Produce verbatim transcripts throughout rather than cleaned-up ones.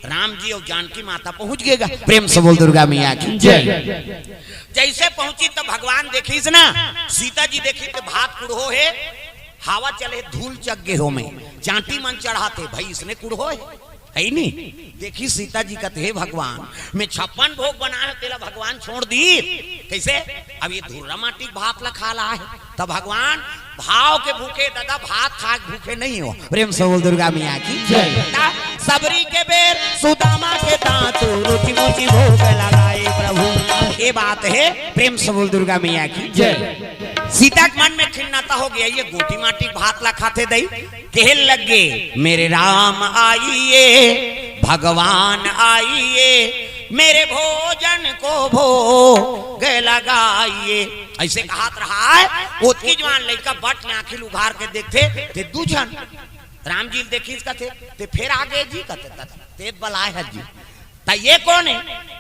राम जी अउ जानकी माता पहुंच गे गा। प्रेम से बोल दुर्गा मैया की जय। जैसे पहुंची त भगवान देखिस ना, सीता जी देखी त भात कुड़हो हे, हवा चले, धूल चक गे हो में, चांटी मन चढ़ाथे, भाई इसने कुड़हो हे, है नी? देखी सीता जी कथे, "हे भगवान, मैं छप्पन भोग बनाए हो, तेला भगवान छोड़ दी?" कैसे? अब ये धुर्रा माटी के भात ला खा ला है, त भगवान भाव के भूखे, दादा, भात खा के भूखे नहीं हो। प्रेम से बोल दुर्गा मैया की जय। ता सबरी के बेर सुदामा के दांत, रुचि मुचि भोग लगाए प्रभु। ये बात है, प्रेम से बोल दुर्गा मैया की जय। सीता के मन में खिन्नता हो गया, ये गोटी माटी के भात ला खाथे दई, कहे लगे, "मेरे राम आइए, भगवान आइए, मेरे भोजन को भोग लगाइए।" ऐसे कहत रहा है। ओतकी जवान लइका बट ले आंखी उघार के देखथे, ते दू झन। राम जी ल देखिस कथे, "ते फेर आ गे जी?" कथे, "त तेत बलाए हस जी।" "त ये कोन हे?"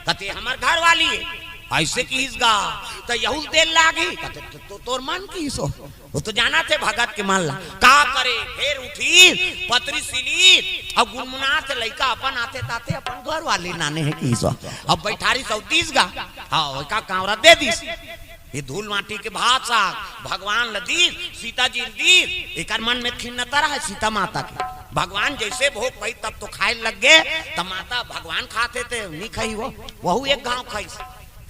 कथे, "हमर घर वाली हे।" "ऐसे किहिस गा, त यहू ल दे ल लागही?" कथे, "तो, तो तोर मन किहिस हो, वो तो जानथे भगत के मन ला।" का करे, फेर उठिस, पतरी सिलिस, अउ गुनगुनाथे, लइका अपन आथे ताथे अपन घर वाली नाने हे किहिस हो। अब बइठारिस अउ दिस गा, हाँ, ओका कांवरा दे दिस। ये धूल माटी के भात साग भगवान ल दीस, सीता जी ल दीस, एकर मन में खिन्नता रहे सीता माता के। भगवान जैसे भोग पाई तब तो खाए लग गे, त माता भगवान खाथे ते नी खाई वो, वहू एक घांव खाइस।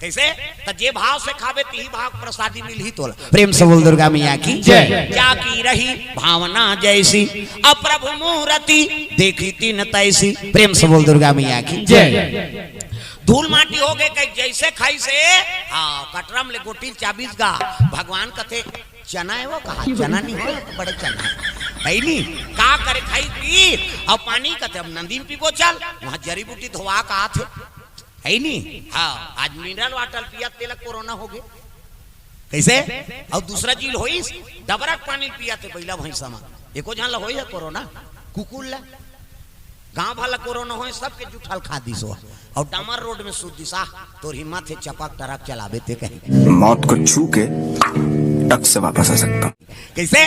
कैसे? त जे भाव से खाबे तिही भाव के प्रसादी मिलही तोला। प्रेम से बोल दुर्गा मैया की जय। जाकी रही भावना जैसी, अप्रभु मूरति देखी तिन तैसी। प्रेम से बोल दुर्गा मैया की जय। धूल माटी हो गे कहि जैसे खाइस हे, हाँ, कटरम ले गोटी ल चाबिस गा। भगवान कथे, "चना हे वो?" कहा, "चना नहीं हो, बड़े चना हे।" है नी? का करे, खाई पी, अउ पानी कथे, "अब नंदी म पीबो, चल, वहाँ जड़ी बूटी धोवा का आथे।" है नी? हाँ, आज mineral water पियत तेला कोरोना हो गे। कैसे? अउ दूसरा चीज होइस, डबरा के पानी पियत हे बइला भैंसा मन। एको झन ला होइस हे कोरोना? कुकुर ला? गांव भर ला कोरोना होइस, सबके जुठाल खा दिस हो। अउ डामर रोड में सूत दिस, "आह, तोर हिम्मत हे चपक ट्रक चलाबे ते कहे।" मौत को छू के टक से वापस आ सकता हूँ। कैसे?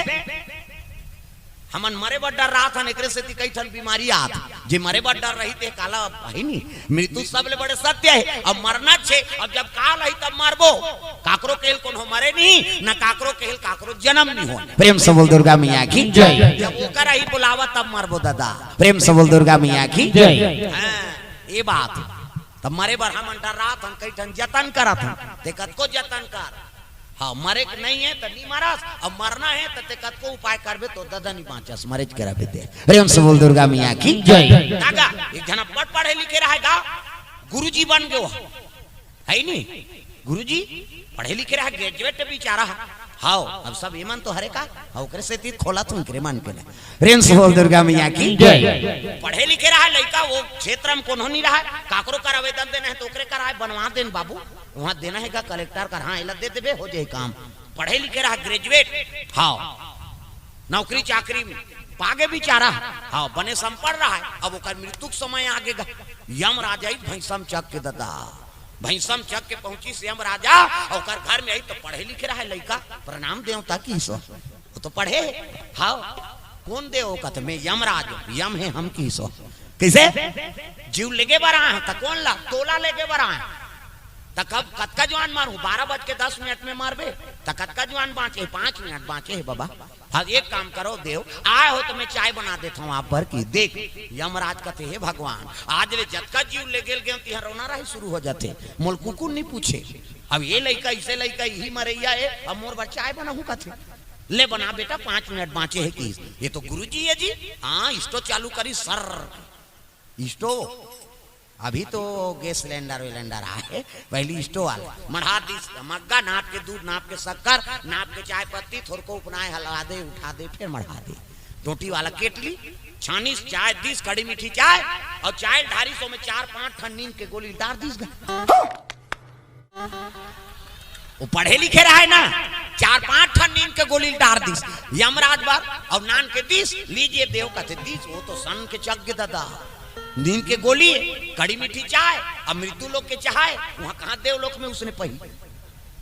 हमन मरे बर डर्राथन, एकरे सेती कई ठन बीमारी आत। जे मरे बर डर्राही ते काला हे नी, मृत्यु सबले बड़े सत्य हे। अब मरना छे, अब जब काल आही तब मरबो। काकरो केहेल कोनो मरे नहीं, न काकरो केहेल काकरो जनम नहीं हो। प्रेम से बोल दुर्गा मैया की जय। जब ओकर आही बुलावा तब मरबो दादा। प्रेम से बोल दुर्गा मैया की जय। हाँ, ये बात। तब मरे बर हमन डर्राथन, कई ठन जतन करथन, ते कतको जतन कर। हाँ, मरे के नहीं हे त नी मरस, अब मरना हे त ते कतको उपाय करबे तो दादा नी बांचस, मरेच के रहबे ते। प्रेम से बोल दुर्गा मैया की जय। दादा, एक झन बड़ पढ़े लिखे रहे गा, गुरुजी बन गे, है नी? गुरुजी पढ़े लिखे रहे, graduate बेचारा। हाँ, अब सब एमन तो हरे का, हाँ, ओकरे सेती खोलत हूँ, एकरे मन के ले। प्रेम से बोल दुर्गा मैया की जय। पढ़े लिखे रहे लइका, वो क्षेत्र में कोनो नहीं रहे, काकरो कर आवेदन देना हे त ओकरे कर आए, बनवा देन बाबू। वहाँ देना हे का कलेक्टर कर, हाँ, एला दे देबे, हो जाही काम। पढ़े लिखे रहा, graduate, हाँ, नौकरी चाकरी में पागे बेचारा, हाँ, बने संपन्न रहा है। अब ओकर मृत्यु के समय आगे गा, यम राजा ही भैंसम चक के दादा, भैंसम चक के पहुंचिस यम राजा, ओकर घर में आई त पढ़े लिखे रहा है लइका, प्रणाम देवता किहिस हो, वो तो पढ़े, हाँ, कोन देव? कथे, "मैं यमराज हूँ, यम हे हम किहिस हो।" कैसे? जीव लेगे बर आए हंव, त कोन ला? तोला लेगे बर आए हंव। त कब, कतका जुवान मारू? बारह बज के दस मिनट में मारबे, त कतका जुवान बांचे? पांच मिनट बांचे हे बाबा। हाँ, एक काम करो देव, आए हो त मैं चाय बना देथंव आप बर की। देख, यमराज कथे, "हे भगवान, आज ले जतका जीव लेगे ल गेंव, तिहां रोना राही शुरू हो जाथे। मोला कुकुर नहीं पूछे। अब ये लइका, इसे लइका, इही मरइया हे, अब मोर बर चाय बनाहू," कथे। "ले बना बेटा, पांच मिनट बांचे हे किहिस।" ये तो गुरुजी हे जी। हाँ, stove चालू करिस, सर, stove। अभी तो gas cylinder विलेंडर आए, पहली stove वाला। मढ़ा दिस, मग्गा नाप के दूध, नाप के शक्कर, नाप के चाय पत्ती, थोरको उपनाए, हला दे, उठा दे, फेर मढ़ा दे। टोंटी वाला केटली, छानिस चाय दिस, खड़ी मीठी चाय, अउ चाय ढारिस, ओमे चार पांच ठन नींद के गोली डार दिस गा। वो पढ़े लिखे रहे ना, चार पांच ठन नींद के गोली डार दिस यमराज बर, अउ नान के दिस, "लीजिए देव," कथे दिस, वो तो सन के चक गे दादा। नींद के गोली, कड़ी मीठी चाय, अब मृत्यु लोक के चहाय, वहां कहां देव लोक में उसने पही।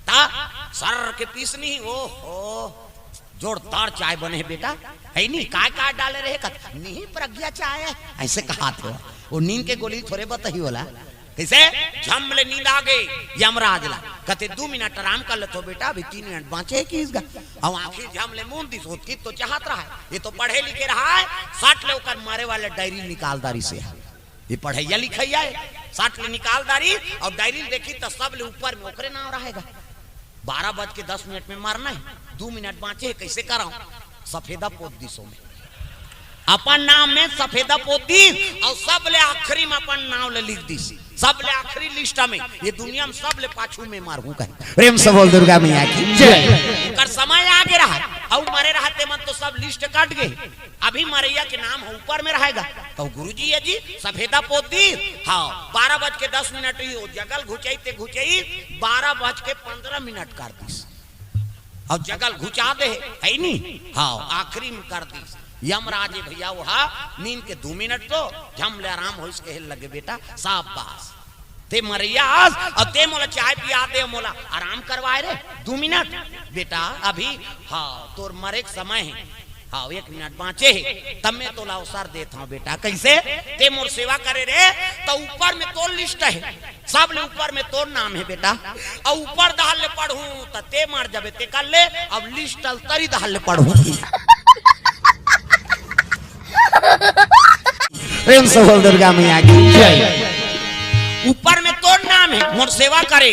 ता सर के पीसनी, ओहो, जोरदार चाय बने हे बेटा, है नी? काय काय डाले रहे? कथे, "नहीं, प्रज्ञा चाय है," ऐसे कहाथे। वो नींद के गोली थोरे बताही होला। कइसे? झम ले नींद आ गे यमराज ला। कथे, "दू मिनट आराम कर लेथो बेटा, अभी तीन मिनट बांचे हे," किहिस गा। अउ आँखी झम ले मूंद दिस, ओतकी तो चाहत रहय, ये तो पढ़े लिखे रहय, सट ले ओकर मरे वाले डायरी निकाल डारिस हे। ये पढ़इया लिखइया हे, सट ले निकाल डारिस अउ डायरी ल देखिस त सब ले ऊपर में ओकरे नाम रहय गा। बारह बज के दस मिनट में मरना हे, दू मिनट बांचे हे, कइसे करंव? सफेदा पोत दिस ओमे। अपन नाम में सफेदा पोत दिस अउ सब ले आखिरी में अपन नाम ले लिख दिस, सब ले आखिरी लिस्ट में, ये दुनिया में सब ले पाछू में मरहूं कहे। प्रेम से बोल दुर्गा मैया की जय। ओकर समय आगे रहय, अउ मरे रहय तेमन तो सब लिस्ट कट गे। अभी मरइया के नाम ह ऊपर में रहय गा। त गुरुजी, ए जी, सफेदा पोत दिस, हाँ, बारह बज के दस मिनट ही हो, जगल घुचई ते घुचई, बारह बज के पन्द्रह मिनट कर दिस। अउ जगल घुचा दे हे, हइ नी? हाँ, आखिरी में कर दिस। यमराज हे भइया, वो हा नींद के दू मिनट तो झम ले आराम होइस, कहे लगे, "बेटा, शाबाश, ते मरइया अस, अउ ते मोला चाय पिया दे, मोला आराम करवाए रे, दू मिनट, बेटा, अभी, हाँ, तोर मरे के समय हे, हाँ, एक मिनट बांचे हे, तब मैं तोला अवसर देत हंव बेटा।" कइसे? "ते मोर सेवा करे रे, त ऊपर में तोर लिस्ट हे, सब ले ऊपर में तोर नाम हे बेटा, अउ ऊपर डहर ले पढ़हूं त ते मर जाबे, तेकर ले अब लिस्ट ल तरी डहर ले पढ़हूं।" प्रेम से बोल दुर्गा मैया की जय। ऊपर में तोर नाम हे, मोर सेवा करे,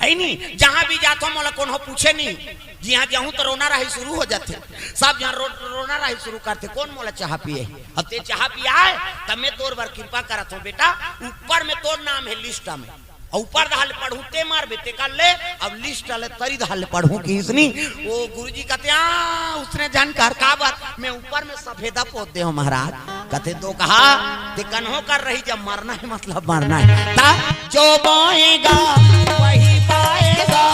हइ नी? जहां भी जाथंव मोला कोनो पूछे नहीं, जिहां जाहूं त रोना रहई शुरू हो जाथे, सब झन रो, रोना रहई शुरू करथे, "कोन मोला चाहा पिए?" अब ते चाहा पियाए, त मैं तोर बर कृपा करत हंव बेटा, ऊपर में तोर नाम हे लिस्ट में, अउ ऊपर डहर ले पढ़हूं ते मरबे, तेकर ले अब लिस्ट ले तरी डहर ले पढ़हूं किहिस नी। वो गुरुजी कथे, "आ, उसने जानकार का बात, मैं ऊपर में सफेदा पोत दे हंव महाराज।" कथे, "तो कहा, ते कन्हो कर रही, जब मरना हे मतलब मरना हे, ता जो बोएगा वही पाएगा।"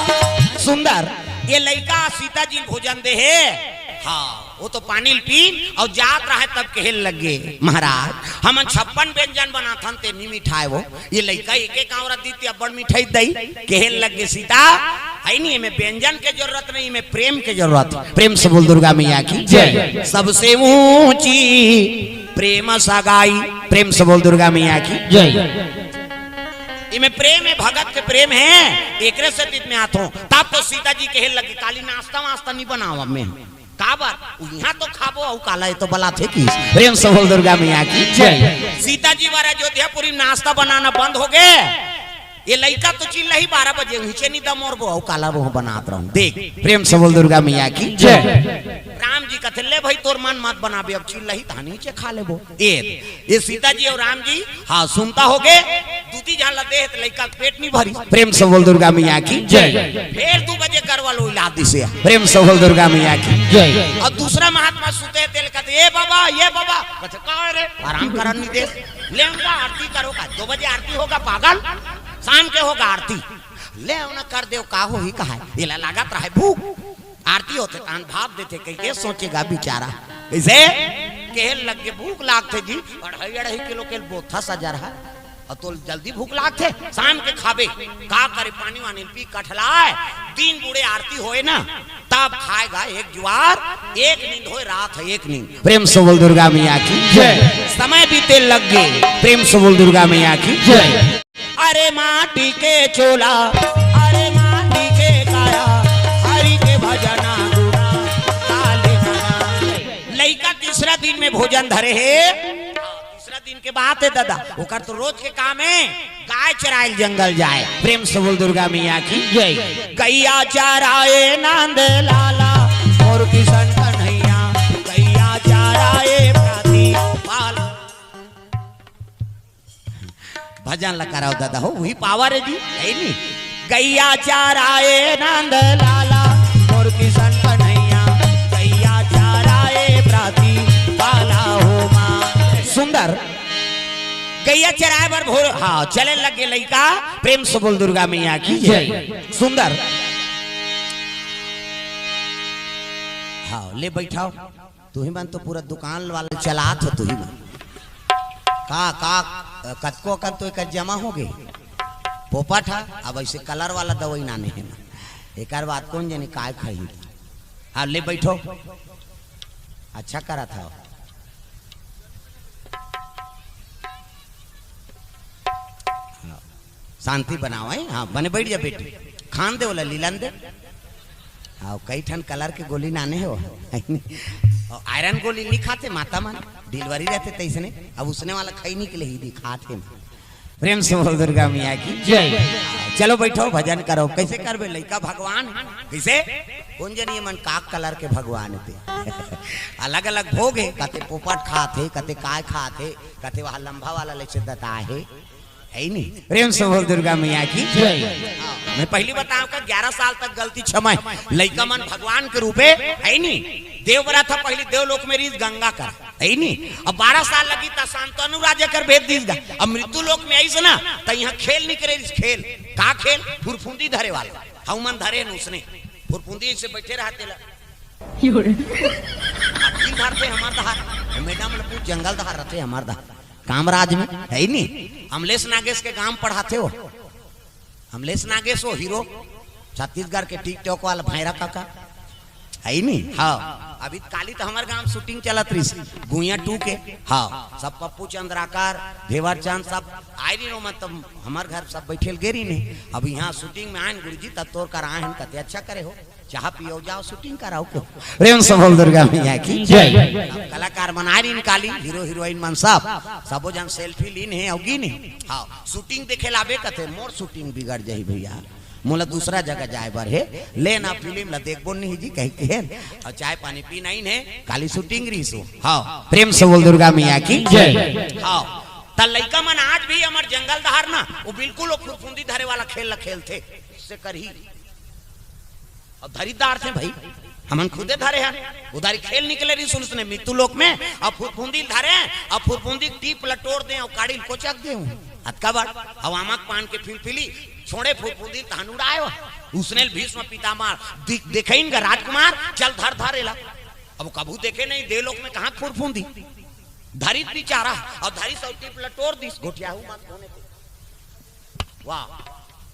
सुंदर, ये लइका सीता जी भोजन दे हे, हाँ, वो तो पानी ल पीन अउ जात रहय, तब कहे लगे, "महाराज, हमन छप्पन व्यंजन बनाथन, ते नी मिठाए वो, ये लइका एक एक आंवरा दीस ते अब्बड़ मिठाई दई।" कहे लगे, "सीता, हइ नी, एमे व्यंजन के जरूरत नहीं, एमे प्रेम के जरूरत हे।" प्रेम से बोल दुर्गा मैया की जय। सबसे ऊंची प्रेम सगाई, प्रेम से बोल दुर्गा मैया की जय। एमे प्रेम हे, भगत के प्रेम हे, एकरे सेती मैं आथंव। तब तो सीता जी कहे लगे, "काली नाश्ता वास्ता नी बनावंव मैं।" काबर? इहां तो खाबो, अउ काला, ये तो बलाथे किहिस। प्रेम से बोल दुर्गा मैया की जय। सीता जी बर अयोध्यापुरी में नाश्ता बनाना बंद हो गे। ये लइका तो चिल्लाही, "बारह बजे नीचे नी दमोरबो, अउ काला वो बनात रहूं।" देख, प्रेम से बोल दुर्गा मैया की जय। राम जी कथे, "ले भई, तोर मन मत बनाबे, अब चिल्लाही, तहां नीचे खा लेबो।" ए, ये सीता जी अउ राम जी, हाँ, सुनता हो गे, दूती झन ला दे हे त लइका के पेट नी भरी। प्रेम से बोल दुर्गा मैया की जय। फेर दू बजे करवा लो, इला दिस हे। प्रेम से बोल दुर्गा मैया की जय। अउ दूसरा महात्मा सुते हे, तेला कथे, "ए बाबा, ए बाबा।" कथे, "का रे? आराम करन नी देस।" "ले उनका आरती करो।" का दू बजे आरती होगा पागल? शाम के होगा आरती। "ले उना कर देव, का होही?" कहाय, एला लागत रहय भूख। आरती होथे तहां भाप देथे कहिके सोचे गा बिचारा। कइसे? कहे लगे, "भूख लागथे जी, अढ़ाई अढ़ाई किलो के बोथा सजा रहय, अउ तोला जल्दी भूख लागथे, शाम के खाबे।" का करे, पानी वानी पी कठलाय, दिन बूड़े आरती होय ना, तब खाय गा एक जुआर, एक नींद होय, रात हे एक नींद। प्रेम से बोल दुर्गा मैया की जय। समय बीते लगे, प्रेम से बोल दुर्गा मैया की जय। अरे माटी के चोला, अरे माटी के काया, हरि के भजना गुना, काले मना। लइका तीसरा दिन में भोजन धरे हे, तीसरा दिन के बात हे दादा, ओकर तो रोज के काम हे, गाय चराय ल जंगल जाय। प्रेम से बोल दुर्गा मैया की जय। गैया चराए नंद लाला, मोर किशन कन्हैया, गैया चराए प्राती पाल। भजन ला कराओ दादा हो, वही पावर हे जी, हे नी? गैया चराए नंद लाला, मोर किशन कन्हैया, गैया चराए प्राती पाला हो माँ। सुंदर, गैया चराए बर भोर, हाँ, चले लगे लइका, प्रेम से बोल दुर्गा मैया की जय। जय। सुंदर, हाँ, ले बैठाओ। तुही मन तो पूरा दुकान वाला चलात हो, तुही मन। का, का, कतको अकन तो एकर जमा हो गे। पोपट ह, अब ऐसे कलर वाला दवाई नाने हे ना। एकर बाद कोन जनी काय खाही। हाँ, ले बैठो। अच्छा करत हव। शांति बनाओ, हैं? हाँ, बने बैठ जा बेटी। खान दे ओला, लीलन दे। हाँ, कई ठन कलर के गोली नाने हो। और आयरन गोली नहीं खाते माता मन, डिलीवरी रहते तैसने। अब उसने वाला खई नहीं के लिए ही दिखाते हैं। प्रेम से बोल दुर्गा मैया की। जय। चलो बैठो, भजन करो। कैसे करबे, लइका भगवान? कैसे? कौन जनी मन का कलर के भगवान थे? अलग अलग भोग है, कते पोपट खात है, कते काय खात है, कते वहाँ लंबा वाला लेचे दता है। है ही नहीं। प्रेम से बोल दुर्गा मैया की। जय। मैं पहली बताऊं का ग्यारह साल तक गलती क्षमा है। लइका मन भगवान के रूपे है ही नहीं। देवव्रत था पहली, देवलोक में रीस गंगा कर है ही नहीं। अब बारह साल लगी ता शांतनु राजा कर भेद दीस गा। अब मृत्यु लोक में आइस ना, ता यहाँ खेल नहीं करे, इस खेल का खेल? फुरफुंदी धरे वाला। हम मन धरे न उसने फुरफुंदी से बैठे रहते ला। अखिल धरते हमार धार, मैडम ल पूछ, जंगल धार रहते हमार धार। कामराज में है ही नहीं। अमलेश नागेश के गांव पढ़ाते हो, अमलेश नागेश हो हीरो, छत्तीसगढ़ के टिकटॉक वाला भैरा काका, है ही नहीं। हाँ, अभी काली तो हमारे गांव शूटिंग चलत रही गुइया टू के। हाँ, सब पप्पू चंद्राकर, धेवर चंद, सब आए रही रो, मतलब हमारे घर सब बैठे ल गे रही ने। अब यहाँ शूटिंग में आए न गुरुजी, तब तोर कर आए हैं, कते अच्छा करे हो, चाह पियो, जाओ शूटिंग कराओ क्यों। प्रेम से बोल दुर्गा मैया की। जय। कलाकार मन आए रही काली, हीरो हीरोइन मन सब, सबो जन सेल्फी लीन है, अवगी ने। हाँ, शूटिंग देखे लाबे कथे, मोर शूटिंग बिगड़ जाही भैया, मोला दूसरा जगह जाए बर हे, ले ना फिल्म ला देखबो नहीं जी कह के, और चाय पानी पी नहीं ने, खाली शूटिंग रही सो। हाँ, प्रेम से बोल दुर्गा मैया की। जय। हाँ, त लइका मन आज भी हमर जंगल दहार ना, वो बिल्कुल वो फुरफुंदी धरे वाला खेल ला खेलथे, इससे करही। अब धरीदार थे भाई, हमन खुदे धरे हन। उधारी खेल निकले रही सुन सुने मृत्यु लोक में, अब फुरफुंदी धरे, अब फुरफुंदी टीप लटोर दे, और काड़ी कोचक दे हूँ। अतका बार, अब आमक पान के फिलफिली, छोड़े फुरफुंदी तहन उड़ायो। उसने भीष्म पितामह दिख-, देखे इनका राजकुमार, चल धर धर एला। अब कभू देखे नहीं, देवलोक में कहाँ फुरफुंदी? धरित बिचारा, अब धरित सौ टीप लटोर दिस, गोठियाहू मत होने दे। वाह,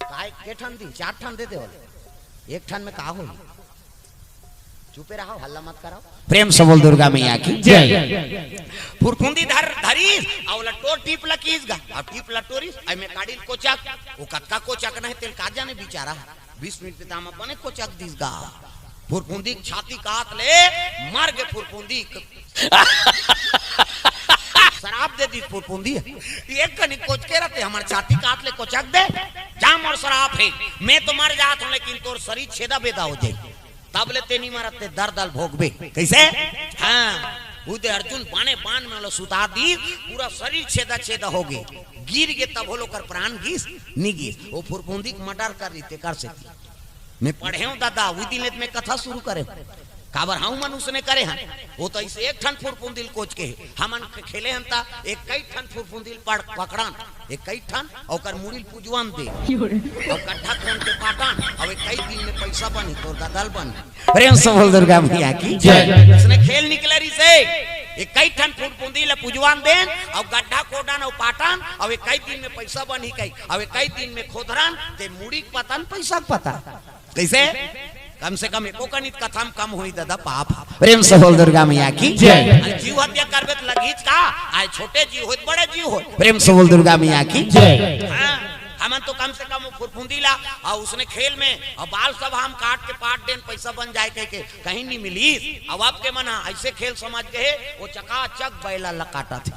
काय के ठन दी, चार ठन दे दे बोले। एक ठन में का होही? चुपे रहो, हल्ला मत कराओ। प्रेम से बोल दुर्गा मैया की। जय। फुरफुंदी धर, धरीस, अउ लटोर टीप लकीस गा। अब टीप लटोरिस, आई में काड़ी कोचक, वो कतका कोचक नहीं, तेल का जाने बिचारा। बीस मिनट के दाम बने कोचक दिस गा। फुरफुंदी छाती कात ले, मर गे फुरफुंदी। शराब दे दी फुरफुंदी। एक कनी कोचके रहते, हमर छाती काट ले कोचक दे, जा मोर शराब है, मैं तो मर जात हूँ, लेकिन तोर शरीर छेदा बेदा हो जाए, तब ले तेनी मरत ते दर्द ल भोगबे। कैसे? हाँ, उदे अर्जुन बाने बान में लो सुता दी, पूरा शरीर छेदा छेदा हो गए, गिर गए, तब होलो कर प्राण गीस, नी गीस, वो फुरफुंदी मर्डर कर रही ते कर सकती। मैं पढ़े हूँ दादा, उही दिन ले मैं कथा शुरू करे हूँ। काबर हम मन उसने करे हन, वो तो ऐसे एक ठन फुरफुंदिल कोच के हे। हमन खेले हन ता एक कई ठन फुरफुंदिल पड़-, पकड़न, एक कई ठन, ओकर मुड़िल पुजवन दे, और गड्ढा खोन के पाटन, और एक कई दिन में पैसा बनी, तोर ददल बनी। प्रेम से बोल दुर्गा मैया की जय। उसने खेल निकले रही से, एक कई ठन फुरफुंदी ले पुजवन देन, और गड्ढा खोडन, और पाटन, और एक कई दिन में पैसा बनी कई, और एक कई दिन में खोदरन, ते मुड़ी के पतन, पैसा के पतन। कैसे? कम से कम एको कनित कथा म कम होई दादा पाप। प्रेम से बोल दुर्गा मैया की जय। अरे जीव हत्या करबे त लगीच का? आए छोटे जीव होत बड़े जीव होत। प्रेम से बोल दुर्गा मैया की जय। हाँ, हमन तो कम से कम वो फुरफुंदी ला और उसने खेल में और बाल सभा हम काट के पाट देन पैसा बन जाए कह के कहीं नहीं मिलीस। अब आपके मन ऐसे खेल समझ गए, वो चकाचक बैला ला काटा थे।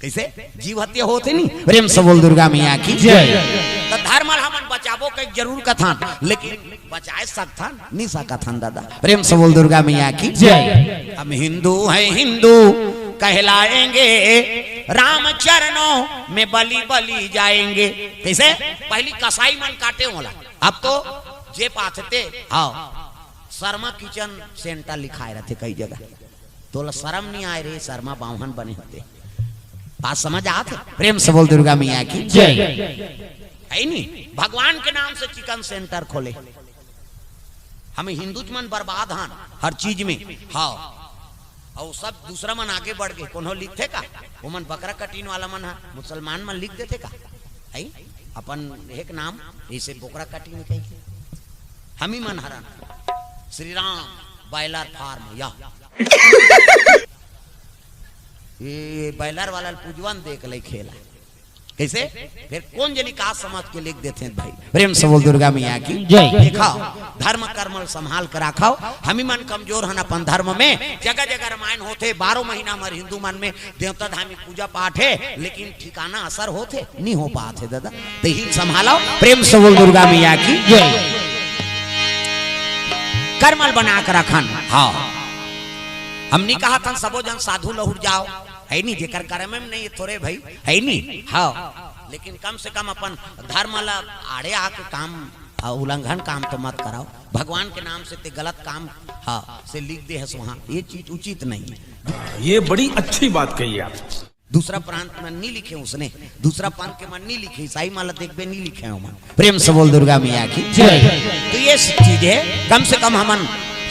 कैसे? जीव हत्या होत हे नी? प्रेम से बोल दुर्गा मैया की जय। तो धर्म ल हमन बचाबो के जरूर कथन, लेकिन बचाए सकथन? नहीं सकथन दादा। प्रेम से बोल दुर्गा मैया की जय। हम हिंदू हैं, हिंदू कहलाएंगे, राम चरणों में बलि बलि जाएंगे। कैसे? पहली कसाई मन काटे होला, अब तो जे पाथते। हाँ, शर्मा किचन सेंटर लिखाए रहते कई जगह। तोला शर्म नहीं आए रे, शर्मा बावहन बने होते। बात समझ आत हे? प्रेम से बोल दुर्गा मैया की जय। है नी, भगवान के नाम से चिकन सेंटर खोले। हम हिंदू मन बर्बाद हन हर चीज में। हाँ, और सब दूसरा मन आगे बढ़ गए। कोनो लिखथे का? वो मन बकरा कटीन वाला मन है, मुसलमान मन लिख देथे का? है अपन एक नाम, इसे बोकरा कटीन कही। हम ही मन हरन श्री राम बॉयलर फार्म या ये बॉयलर वाला ल पुजवन देख ले खेला। ऐसे फिर कोन जनी का समझ के लिख देथे भाई। प्रेम से बोल दुर्गा मैया की जय। देखव, धर्म कर्म ल संभाल के राखव। हमी मन कमजोर हन अपन धर्म में। जगह जगह रामायण होथे, बारह महीना हमर हिंदू मन में देवता धामी पूजा पाठ हे, लेकिन ठिकाना असर होथे, नी हो पात हे दादा। त इही ल संभालव। प्रेम से बोल दुर्गा मैया की जय। कर्म ल बना के रखन। हाँ, हम नी कहत हन सबो जन साधु लहुट जाव, हे नी? जेकर कर्म में नहीं हे थोरे भाई, हे नी? हाँ, लेकिन कम से कम अपन धर्म ला आड़े आके काम, आ, उल्लंघन काम तो मत कराव। भगवान के नाम से ते गलत काम, हाँ, से लिख दे हस वहाँ, ये चीज उचित नहीं है। ये बड़ी अच्छी बात कही आप। दूसरा प्रांत में नहीं लिखे उसने, दूसरा पंथ के मन नहीं लिखे, ईसाई मन ला देखबे नहीं लिखे ओमन। प्रेम से बोल दुर्गा मैया की जय। तो ये चीज हे, कम से कम हमन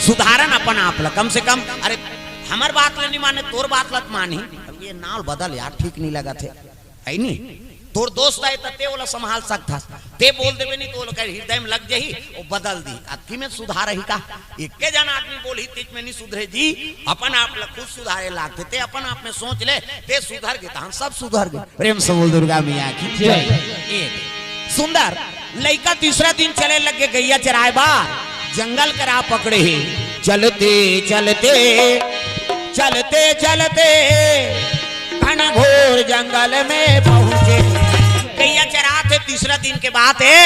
सुधारन अपन आप ला, कम से कम। अरे, हमर बात ला नहीं माने, तोर बात ला त मानही। अब ये नाव बदल यार, ठीक नहीं लगत हे, हे नी? तोर दोस्त आय त ते ओला संभाल सकथस, ते बोल देबे नहीं त ओला हृदय में लग जाही, वो बदल दी। अतकी में सुधारही का? एके जन आदमी बोलही, तेच में नहीं सुधरे जी। अपन आप ला खुद सुधारे लागथे, ते अपन आप में सोच ले, ते सुधर गे तहन सब सुधर गे। प्रेम से बोल दुर्गा मैया की जय। एक सुंदर लइका तीसरा दिन चले लग गे गैया चराए बर, जंगल के राह पकड़े हे। चलते चलते, चलते चलते घनघोर जंगल में पहुंचे। गैया चरात हे, तीसरा दिन के बात हे,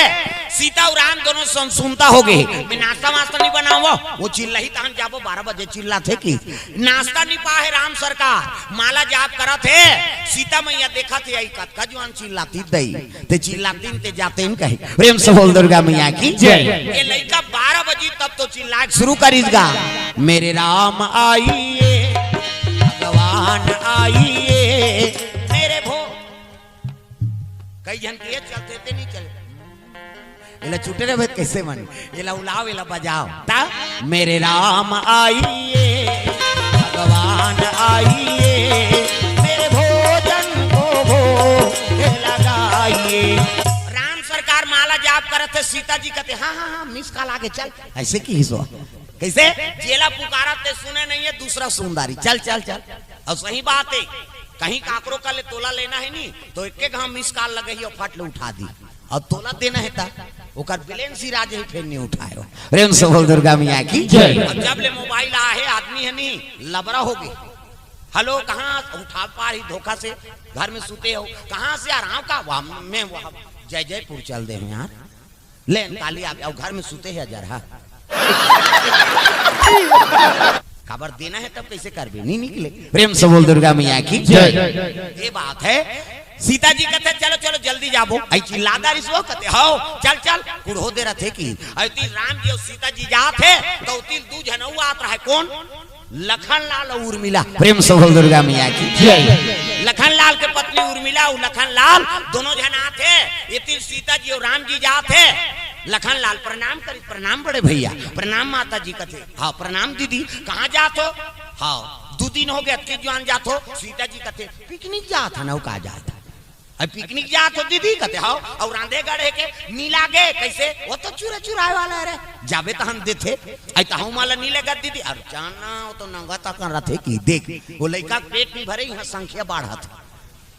सीता अउ राम दोनों सनसुनता हो गे। मैं नाश्ता वास्ता नहीं बनावव, वो चिल्लाही तहन जाबो, बारह बजे चिल्लाथे कि नाश्ता नहीं पाहे राम सरकार, माला जाप करत हे। सीता मैया देखत हे, आई कतका जुआन चिल्लातिस दई, ते चिल्लातिन ते जातेन कहे। प्रेम से बोल दुर्गा मैया की जय। ये लइका बारह बजे तब तो चिल्लाए शुरू करिस गा, मेरे राम आइए, भगवान आइए, मेरे भो कई झन के ये चलथे ते नहीं चले। एला चुटे रहे त कैसे मन, एला उलाव, एला बजाव। ता मेरे राम आइए, भगवान आइए, मेरे भोजन को भोग लगाइए। राम सरकार माला जाप करत हे, सीता जी कहते, हाँ हाँ हाँ, मिस कॉल आगे, चल। ऐसे किहिस वो। कैसे? जेला पुकारत ते सुने नहीं हे, दूसरा सुंदरी, चल चल चल। अउ सही बात हे, कहीं काकरो करा ले तोला लेना हे नी, तो एके घांव मिस कॉल लगही अउ फट ले उठा दी। अउ तोला देना हे त ओकर बैलेंस ही राज ही फेर नहीं उठाए हो। प्रेम से बोल दुर्गा मैया की जय। अउ जब ले मोबाइल आए हे, आदमी हे नी, लबरा हो गे। हेलो, कहाँ उठा पा रही धोखा से, घर में सुते हो, कहाँ से आ रहा हूँ का, वहाँ मैं वहाँ जय जयपुर चल दे हूँ यार। ले काली आ, अउ घर में सुते हे जरहा। काबर देना हे तब कैसे करबे, नहीं निकले। प्रेम से बोल दुर्गा मैया की जय। ये बात हे। सीता जी कहते, चलो चलो जल्दी जाबो। आई चिल्लादा रिस वो कहते, हव चल चल, कुड़हो दे रथे कि। अउ तिल राम जी अउ सीता जी जात हे, तो तिल दू झन अउ आत रहे, कोन? लखन लाल अउ उर्मिला। प्रेम से बोल दुर्गा मैया की जय। लखन लाल के पत्नी उर्मिला अउ लखन लाल दोनों झन आत हे। ये तिल सीता जी अउ राम जी जात हे। लखन लाल प्रणाम करी, प्रणाम बड़े भैया, प्रणाम माता जी कथे। हाँ प्रणाम दीदी, कहाँ जात हो? हाँ दू दिन हो गे, अतके जुआन जात हो। सीता जी कथे पिकनिक जात हन, अउ का जात हन? अब पिकनिक जात हो दीदी, कथे हव, अउ रांधे गढ़े के नी लागे, कैसे? वो तो चूरा चुराए वाला हे रे, जाबे तहन देथे। आई तहु माला नी लेगा दीदी, अरे जाना, वो तो नंगा तक रथे कि देख, वो लइका के पेट नहीं भरे, यहाँ संख्या बाढ़त।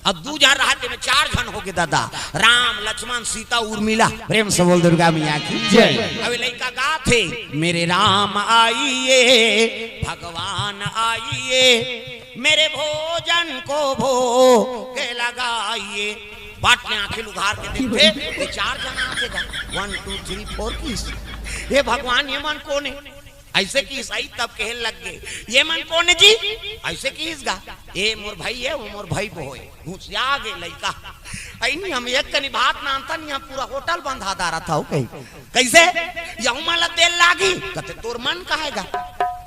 अब दू झन रहते में चार झन हो गे दादा, राम, लक्ष्मण, सीता, उर्मिला। प्रेम से बोल दुर्गा मैया की जय। अब लइका गाथे, मेरे राम आइए, भगवान आइए, मेरे भोजन को भोग लगाइए। बाट ले आंखें उघार के देखथे, ये चार झन आथे गा। वन, टू, थ्री, फोर किहिस। हे भगवान, ये मन कोन हे? ऐसे किहिस, आई तब कहे लग गे, ये मन कोन हे जी? ऐसे किहिस गा, ए मोर भाई हे, वो मोर भाई बहो हे। घुसिया गे लइका। आई नहीं, हम एक कनी भात नानथन, यहाँ पूरा होटल बंधा डारत हव कहीं। कैसे? यहू मन ला तेल लागी, कथे तोर मन कहे गा।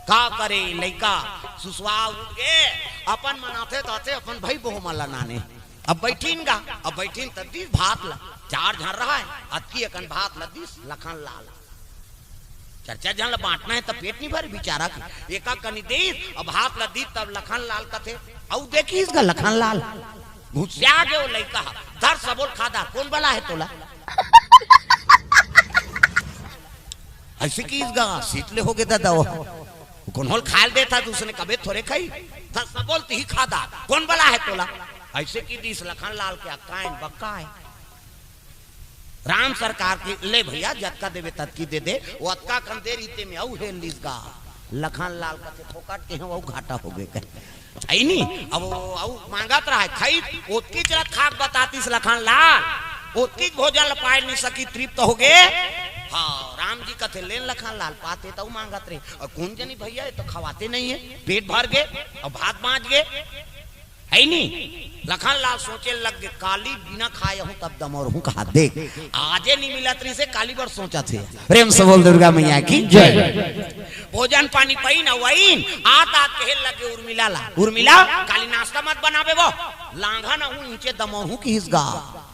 का करे लइका, सुसवा उठ गे, अपन मन आथे ताथे अपन भाई बहू मन ला नाने। अब बैठिन गा, अब बैठिन त दिस भात ला, चार झन रहय, अतकी अकन भात ला दिस लखन लाल। चार चार झन ला बांटना हे त पेट नहीं भरे बिचारा के, एका कनी दिस, अब भात ला दिस तब लखन लाल कथे, अउ देखिस गा लखन लाल, घुसिया गे वो लइका ह, धर सबो ल खा डार, कोन बला हे तोला? ऐसे किहिस गा, सीत ले हो गे दादा वो। कोनो ल खाय ल देथस, उसने कबे थोरे खाही। धर सबो ल तिही खा डार, कोन बला हे तोला? अइसे कि दिस लखन लाल के अक्का एन बक्का हे। राम सरकार के, "ले भइया, जतका देबे ततकी दे दे।" ओ अतका कन दे रहिते में अउ हेल लिस गा। लखन लाल कथे, "फोकट के हंव, अउ घाटा होगे।" कहे, "हइ नी?" अब ओ अउ मांगत रहय, खई ओतकी चलत खाक बतातिस लखन लाल, ओतकी भोजन ल पाय नइ सकी, तृप्त होगे। हाँ, राम जी कथे, "लेन लखन लाल, पाते त अउ मांगत रहे।" अउ कोन जनी भइया, ए तो खवाते नइ हे, पेट भर गे, अउ भात बांच गे। हइ नी? लखन लाल सोचे लग गे, "काली बिना खाए हूँ तब दमोर हूँ कहा देख, आजे नइ मिलत रहिसे, काली बर सोचत हे।" प्रेम से बोल दुर्गा मैया की जय। भोजन पानी पइन अउ अइन, आत आत कहे लगे उर्मिला ला, "उर्मिला, काली नाश्ता मत बनाबे वो, लांघा न हूँ, इंचे दमोर हूँ किहिस गा।"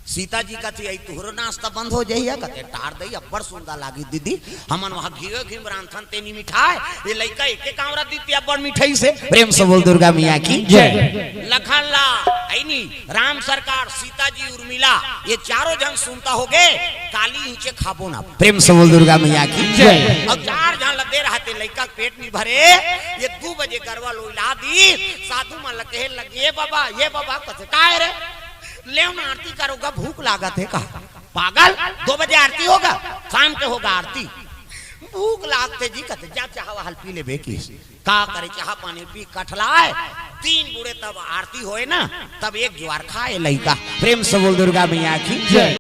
सीता जी कथे, "अई तुहरो नाश्ता बंद हो जाही।" कथे, "टार दई, अब्बड़ सुंदर लागी दीदी, हमन वहाँ घीवे घीम रांधथन तेनी मिठाय, ये लइका एके कांवरा दीदी अब्बड़ मिठाइस हे।" प्रेम से बोल दुर्गा मैया की जय। लखन लाल, हइ नी, राम सरकार, सीता जी, उर्मिला, ये चारों झन सुनता होगे, "काली इंचे खाबो ना।" प्रेम से बोल दुर्गा मैया की जय। अउ चार झन ल दे रहय ते लइका के पेट नइ भरे, ये दू बजे गरवा लोइला दिस, साधु मन ल कहे लगे, "ए बाबा, ए बाबा।" कथे, "काय रे?" "लेव ना आरती करो गा, भूख लागत हे।" कहा, "पागल, दो बजे आरती होगा, शाम के होगा आरती।" "भूख लागथे जी।" कथे, "जा चाहा वाहा ल पी लेबे।" किहिस, का करे, चाहा पानी पी कठलाय, तीन बूड़े तब आरती होय ना, तब एक जुवार खाय लइका। प्रेम से बोल दुर्गा मैया की जय।